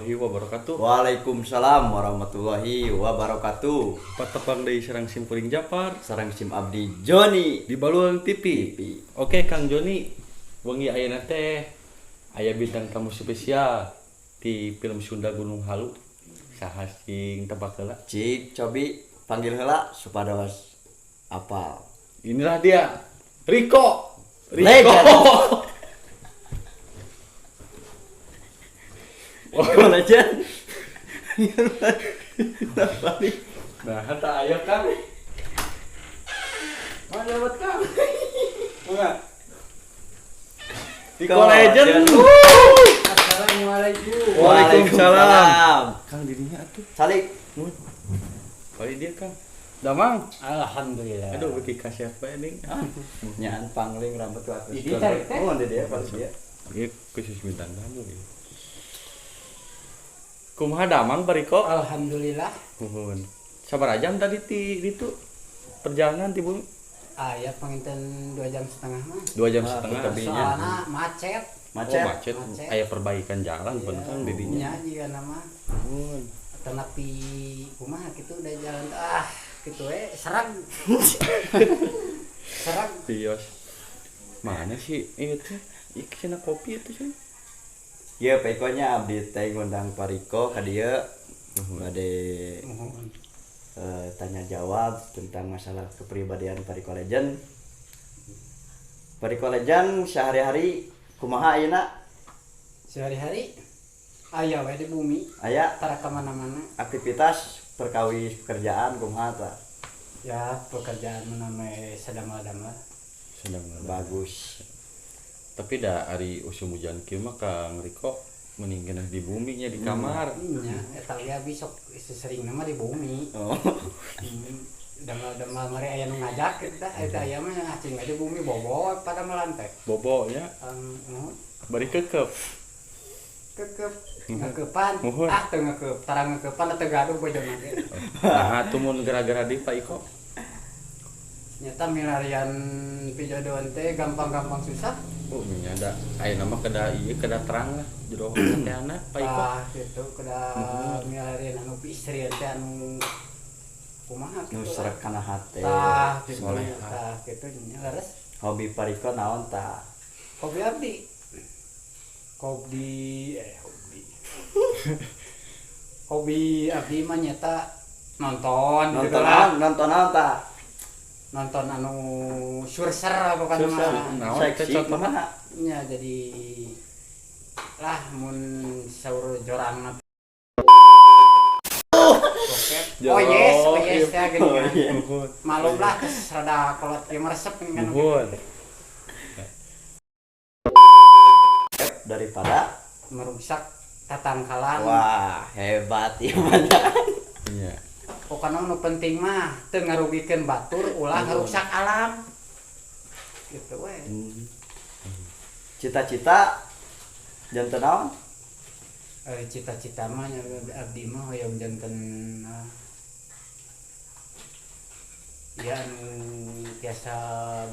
warahmatullahi wabarakatuh. Waalaikumsalam warahmatullahi wabarakatuh. Patepang deui sareng sim kuring Japar, Sareng sim abdi Joni di Baluang TV. Oke Kang Joni, wengi ayeuna teh aya bintang tamu spesial di film Sunda Gunung Halu. Saha sing tebak heula? Cik cobi panggil heula supados apal. Inilah dia, Riko. Riko. Legend. Oh, legend. Nah, tak ayo Kang. Mana buat Kang? Enggak. Riko Legend. Assalamualaikum. Waalaikumsalam. Kang dirinya atuh. Salik. Kali dia Kang. Damang. Alhamdulillah. Aduh beuki kasep bae ning. Nyaan pangling rambut wae. Ini tarik teh. Oh, dia pas dia. Ieu khusus bintang tamu ieu. Kumaha damang Pak Riko? Alhamdulillah. Nuhun. Sabaraha jam tadi ti ditu perjalanan ti bumi? Aya panginten 2,5 jam mah. 2,5 jam. Soalna macet. Macet. Oh, macet. Aya perbaikan jalan pun Kang didinya. Nya jiga nama. Nuhun. Tanapi kumaha kitu udah jalan ah kitu we serag. Serag. Bios. Mana sih ieu teh? Ieu cenah kopi itu sih. Ieu Pak Iko nya abdi teh ngundang Pak Riko ka dieu bade tanya jawab tentang masalah kepribadian Pak Riko Legend. Pak Riko Legend sehari-hari kumaha ayeuna? Sehari-hari aya we di bumi. Aya tara ka mana-mana. Aktivitas perkawis pekerjaan kumaha tah? Ya, pekerjaan mah sadamel-damel. Sadamel. Bagus. Tapi da ari usum hujan kieu mah Kang Riko mending keneh di bumi nya di kamar. Nya eta ge abi sok sesering mah di bumi. Oh. Damel-damel mari aya nu ngajak kitu tah eta aya mah ngacing di bumi bobo pada melantek. Bobo nya. Bari kekep. Kekep ngekepan. Ah teu ngekep, tara ngekepan teu gaduh bojona ge. Nah, atuh mun gara-gara di Pak Iko. Nyata milarian pijodohan teh gampang-gampang susah. Oh, nya da ayeuna mah kedah ieu kedah terang lah jero hateana Pak Iko. Ah, gitu kedah milarian anu istri teh anu kumaha kitu. Nu srek kana hate. Tah, gitu. Tah, kitu nya leres. Hobi Pak Riko naon tah? Hobi abdi. Hobi hobi. Hobi abdi mah nyata nonton gitu lah. Nonton naon tah? Nonton anu surser pokoknya mah. Seksi kumaha? Nya jadi lah mun saur jorangna. Oh yes, oh yes ya gini kan. Malum lah terus rada kolot ieu meresep gini kan. Daripada merusak tatangkalan. Wah, hebat ieu mah. Iya. Pokoknya nu penting mah teu ngarugikeun batur ulah ngarusak alam. Gitu we. Cita-cita janten naon? Cita-cita mah nya abdi mah hoyong janten ya anu tiasa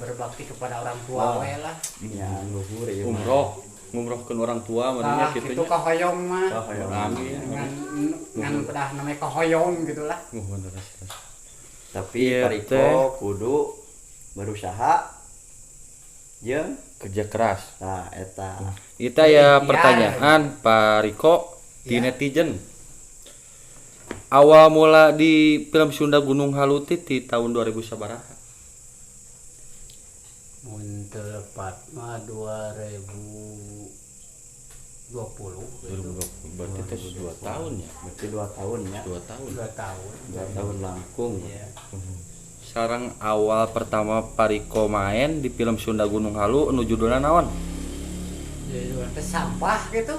berbakti kepada orang tua we lah. Nya luhur ieu mah. Umroh, ngumrohkeun orang tua meureunnya kitu nya. Itu kahoyong mah. Kahoyong. Amin. Ngan pedah namanya kahoyong gitulah. Nuhun terus. Tapi Pak Riko kudu berusaha jeung kerja keras. Nah, eta. Kita ya pertanyaan Pak Riko di netizen. Awal mula di film Sunda Gunung Halu ti tahun 2000 sabaraha? Mun teu lepat mah 2020. 2020 berarti teh 2 tahun ya. Berarti 2 tahun ya. 2 tahun. 2 tahun. 2 tahun langkung. Iya. Sarang awal pertama Pak Riko main di film Sunda Gunung Halu nu judulna naon? Judulna teh sampah gitu.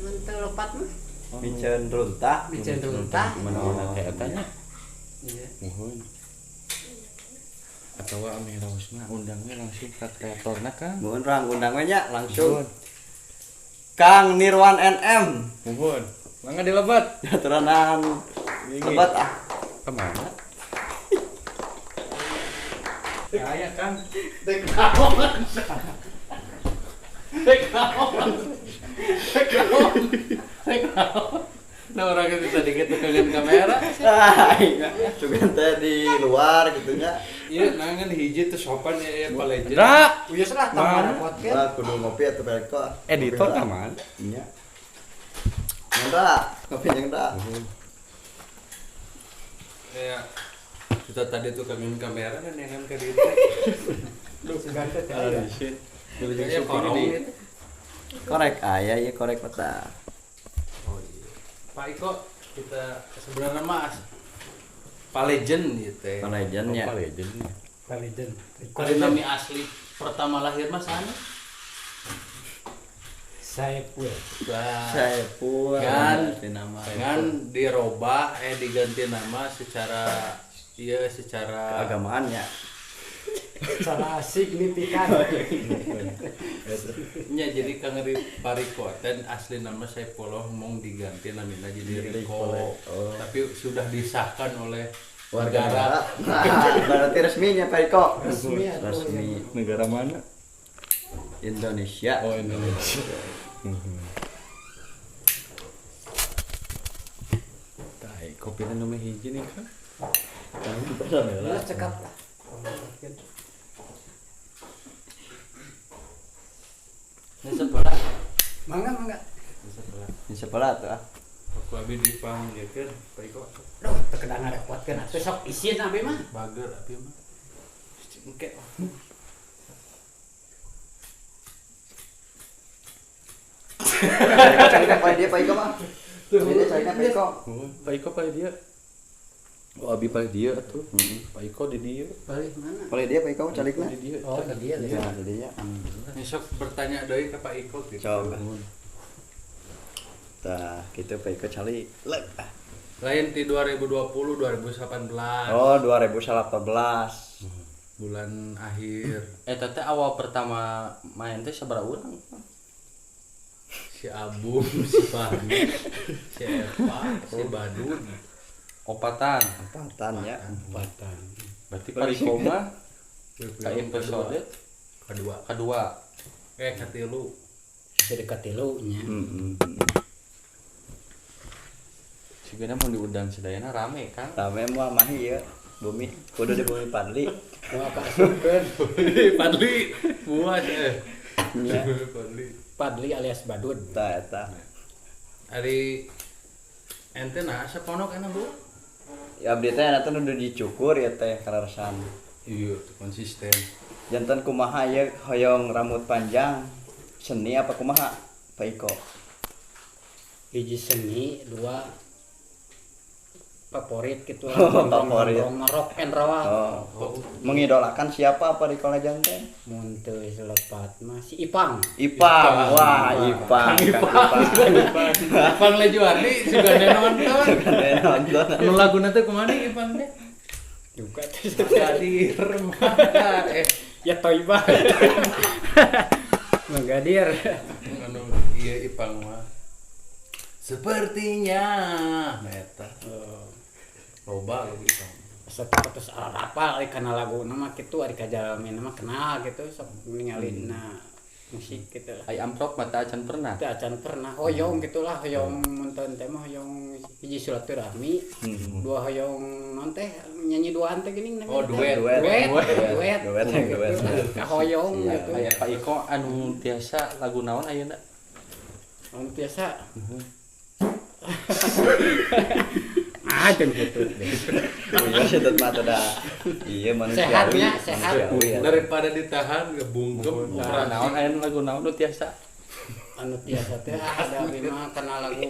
Mun teu lepat mah. Miceun runtah. Miceun runtah. Menawan teh eta nya. Iya. Nuhun. Atawa ameh raos mah undang we langsung ka kreatorna Kang. Nuhun rang undang we nya langsung. Kang Nirwan NM. Nuhun. Mangga dilebat. Aturanan. Lebat ah. Kemana? Aya Kang. Dek naon. Dek naon. Dek naon. Nah orang itu tadi gitu kangen kamera. Cuman teh di luar gitu nya. Iya, nangan hiji teh sopan ya Pak Legend. Dra, Uyus lah tong ngarepotkeun. Lah kudu ngopi atuh Pak Eko. Editor ka man. Iya. Nyanda, ngopi nyanda. Ya. Kita tadi tuh kangen kamera dan nengan ke dieu. Duh, ganteng teh aya. Kayaknya korong gitu. Korek aya ieu korek peta. Oh iya. Pak Iko, kita sebenarnya mah Pak Legend gitu ya. Pak Legend ya. Pak Legend. Pak Legend. Kali nami asli pertama lahir mah sana? Saepul. Saepul. Kan kan dirobah diganti nama secara iya secara keagamaan ya. Secara signifikan. Nya jadi Kang Pariko dan asli nama Saepullah mau diganti namanya jadi Riko. Oh. Tapi sudah disahkan oleh warga negara. Nah, berarti resminya Pak Riko. Resmi. Resmi. Negara mana? Indonesia. Oh, Indonesia. Tai kopi nu meh hiji nih kan. Lah cekap lah. Ini sebelah. Mangga mangga. Ini sebelah tuh ah. Aku abi dipanggilkeun Pak Iko. Duh, teu kedah ngarepotkeun atuh sok isin abi mah. Bager abi mah. Engke. Cari apa dia Pak Iko mah? Dia cari Pak Iko. Pak Iko paling dia. Oh, abi paling dia atuh. Pak Iko di dia. Paling mana? Paling dia Pak Iko calikna. Di dia. Oh, di dia. Ya, di dia. Besok bertanya deui ke Pak Iko gitu. Coba. Tah, kitu Pak Iko calik. Lek. Lain di 2020 2018. Oh, 2018. Bulan akhir. Eta teh awal pertama main teh sabaraha urang? Si Abum, si Fahmi, si Eva, si Badun. Opatan. Opatan ya. Opatan. Berarti Pariko mah ka episode kedua. Katilu. Jadi katilu nya. Heeh. Sigana mun diundang sadayana rame kan. Rame moal mah ieu bumi kudu di bumi Padli. Moal kaasupkeun. Padli puas Nya. Padli. Padli alias Badud. Tah eta. Ari ente nah saponok enak Bu? Ya abdi teh eta nu dicukur ya teh kaleresan. Iya, konsisten. Janten kumaha ieu hoyong rambut panjang seni apa kumaha Pak Iko? Hiji seni, dua favorit gitu lah. Favorit. Rock and roll. Oh. Mengidolakan siapa apa di Legend teh? Mun teu selepat mah si Ipang. Ipang. Wah, Ipang. Ipang Lejuardi sugana nonton. Nonton. Anu laguna teh kumaha Ipang teh? Juga Gadir mah. Ya toibah. Menggadir. Anu ieu Ipang mah. Sepertinya nah eta. Loba lagu Ipang. Satus arapal ari kana laguna mah kitu ari ka jalmina mah kenal gitu sok ningalina musik gitu lah. Ai amprok mah teu acan pernah. Teu acan pernah. Hoyong gitulah hoyong nonton teh mah hoyong hiji silaturahmi, dua hoyong non teh nyanyi duaan teh geuning. Oh, duet. Duet. Duet. Kahoyong gitu. Aya Pak Iko anu tiasa lagu naon ayeuna? Anu tiasa. Ah, jeung gitu. Iya, setet mah teh da. Iya manusiawi. Sehatnya, sehat. Daripada ditahan ngebungkem naon aya lagu naon nu tiasa? Anu tiasa teh ada abi mah kana lagu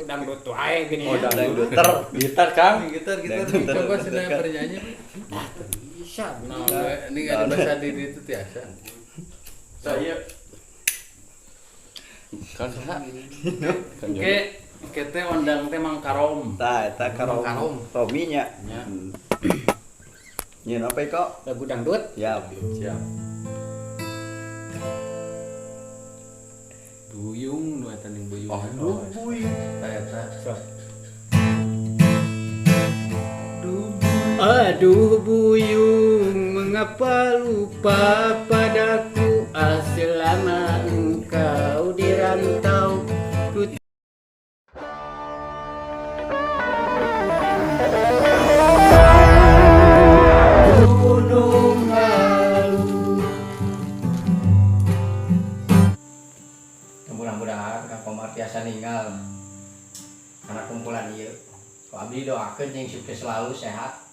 dangdut wae gini. Oh, dangduter. Gitar, Kang. Gitar. Coba cenah bernyanyi. Ah, teu bisa. Nah, ini ada bahasa di itu tiasa. Saya kan saha? Oke. Kete ondang teh Mang Karom. Tah eta Karom. Romi nya. Nya. Nyeun apa Iko? Lagu dangdut. Siap. Siap. Buyung nu eta ning buyung. Oh, buyung. Tah eta. Sok. Aduh buyung, mengapa lupa padaku selama engkau di rantau. Ku ninggal karena kumpulan ieu. Ku abdi doakeun jeung sukses selalu, sehat.